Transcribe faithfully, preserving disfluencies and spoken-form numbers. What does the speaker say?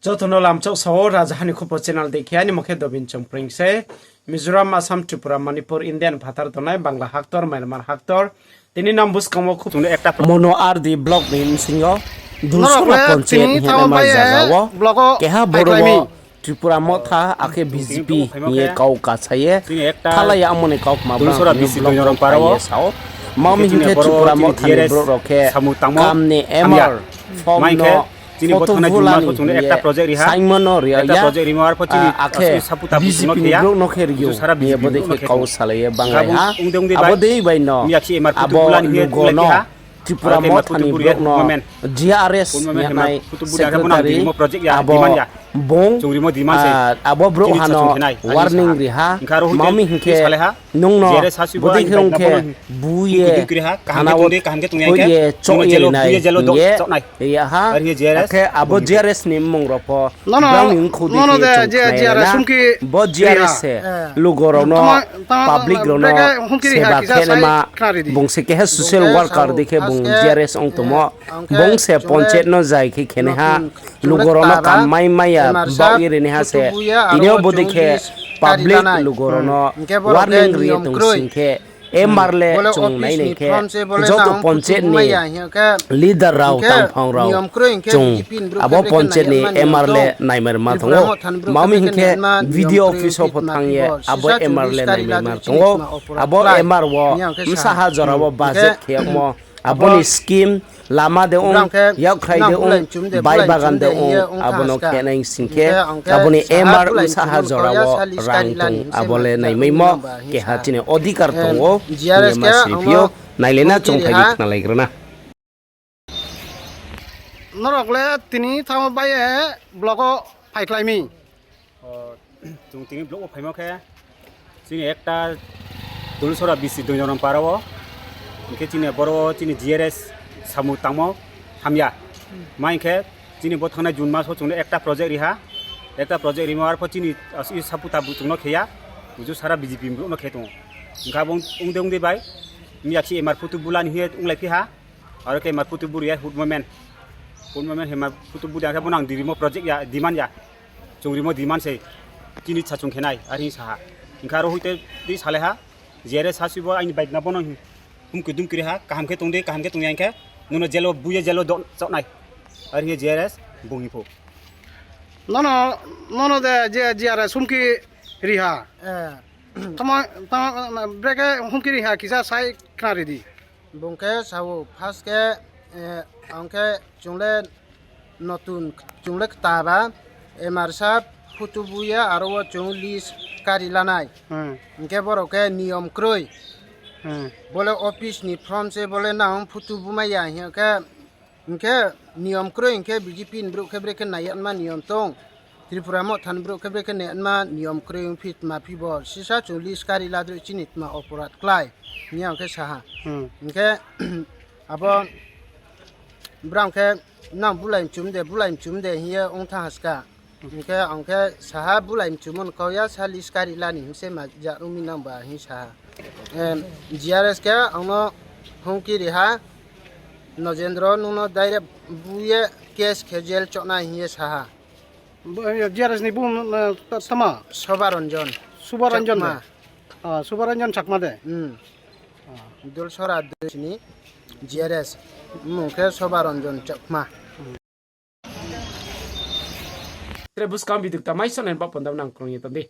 Joto no lamchouh sao, Rajaha ni Khupo channel dei khe, aini mo khe Dobin Chongpreng se. Mizoram, Assam, Tripura, Manipur, India ni phathar tongnai, Bangla haktor, Myanmar haktor. Tini nang buskang wo khup chungno ekta mono R D block ni bsing yo Dulsora ponchayat hingma zaga wo keha boro wo Tripura Motha akhe B J P hing ye kau kasa ye thalai ya, amo ni kau kma Dulsora B C block yo pai ye sao. Mami hing khe Tripura Motha ni brouh rao khe kam ni M R form no photo bula ni hing ye saingmo no ri ya, akhe B J P ni brouh no khe ri ou hing ye bodei khe kau salai ye banglai ha. Abo dei bai no abo lugo no Tripura Motha ni brouh no G R S hing ye nai secretary abo bung, abo brouhha no warning ri ha. Mami hing khe nung no bodei khe ong khe bu ye thana wo hoih ye choh ye ri nai hing ye ri ya ha. Akhe abo G R S ni mmung rao pho brao ni mkhu dei khe chung khnai na. Bo G R S se lugo rao no, public rao no seba khe naima, bung se keha social worker dei khe bung G R S ong tongmo. Bung se ponchayat no zai khe khenaiha, lugo rao no kam mai mai ya baoh ye rinaiha se. Tini yo bodei khe public lugo rao no warning ri ye tong sing khe, M R le chung nai nai khe joto ponchayat ni leader rao, tangphang rao, chung abo ponchayat ni M R le naimarma tong ou. Mami hing khe B D O office wo pho thanng ye abo M R le naimarma tong ou. Abo M R wo bsaha jora wo budget khe yagmo, abo ni scheme, lama de ong, yakkhrai de ong, bai bagan de ong, abo no khe nai sing khe, abo ni M R bsaha jora wo rang tong, abo le naimaimo keha chini odhikar tong ou, hing ye ma siri phi ou, nailai na, chung phai di khnalaigra na. Norok le tini thanngmo bai ye block wo phaikhlai mi. Chung tini block wo phaimo khe, chini ekta Dulsora B C Doinorom para wo, hing khe chini boro wo chini G R S samung tangmo hamya. Ma hing khe chini bo thanngnai June mas wo chung no ekta project ri ha, ekta project rimo arpho chini asuh saputa bu chung no khe ya, buju sara B J P brouh no khe tong ou. Hing khe abo ong de ong de bai, miya khe M R photo bula ni hing ye onglai phi ha. Aro khe M R photo buri ya, hutmo men. Hutmo men hema photo buri ya khe bo nang di rimo project ya, demand ya. Chung rimo demand se. Chini sa chung khe nai, are hing sa ha. Hing khe aro hoite di salai ha. G R S sasi bo aini bike na bo no hum khe dum khe ri ha, kaham khe tong de, kaham khe tong ya hing khe, nono jail wo bu ye jail wo do chouh nai. Are hing ye G R S bung hing pho. Nono, nono de je G R S hum khe ri ha. Tamo, tamo, bre khe hum khe ri ha, kisa sai khna ri di. Bung khe sao, first khe, ang khe chung le notun, chung le kta ba, M R sa photo bu ye aro wo chung list kari lanai. Hing khe borok khe niyom kroi. Bo le office ni form se bo le nang photo bumai ya hing khe, hing khe niyom kroi hing khe B J P ni brouh khe bre khe nai ya ma niyom tong. Tripura Motha ni brouh khe bre khe nai ya ma niyom kroi ong phi tma phi bo sisa chung list kari ladroi chini tma oporat klai. Hing ye ang khe sa ha. Hing khe abo brang khe nang bulai mchum de, bulai mchum de hing ye ong thanng ha ska. Hing khe ang khe sa ha bulai mchum no kau ya sa list kari la ni hing se ma ja rung mi nang ba hing sa ha. G R S khe ang no hum khe ri ha, Nojendro nung no direct bu ye case khe jail chouh nai hing ye sa ha. G R S ni bu tama? Soba Ranjan. Soba Ranjan de? Soba Ranjan Chakma de? Dulsora dui sini G R S. Mmung khe Soba Ranjan Chakma. Tre buskang biduk ta mai sonen ba pondam nang krung ye tong di.